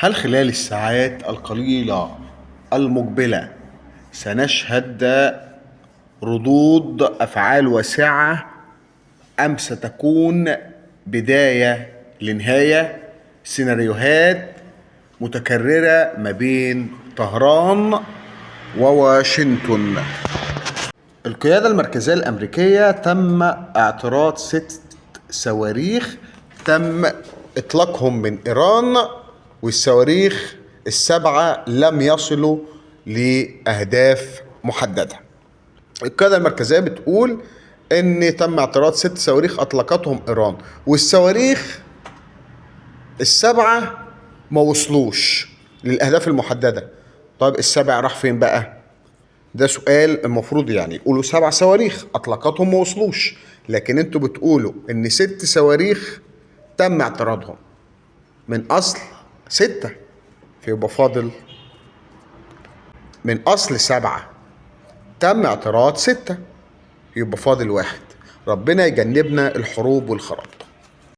هل خلال الساعات القليلة المقبلة سنشهد ردود أفعال واسعة أم ستكون بداية لنهاية سيناريوهات متكررة ما بين طهران وواشنطن؟ القيادة المركزية الأمريكية تم اعتراض 6 صواريخ تم إطلاقهم من إيران، والصواريخ ال7 لم يصلوا لأهداف محددة. القيادة المركزية بتقول إن تم اعتراض 6 صواريخ أطلقتهم إيران، والصواريخ ال7 ما وصلوش للأهداف المحددة. طيب ال7 راح فين بقى؟ ده سؤال المفروض يقولوا 7 صواريخ أطلقتهم ما وصلوش، لكن انتوا بتقولوا إن 6 صواريخ تم اعتراضهم من أصل 6، فيبقى فاضل من أصل 7 تم اعتراض 6، يبقى فاضل 1. ربنا يجنبنا الحروب والخراب.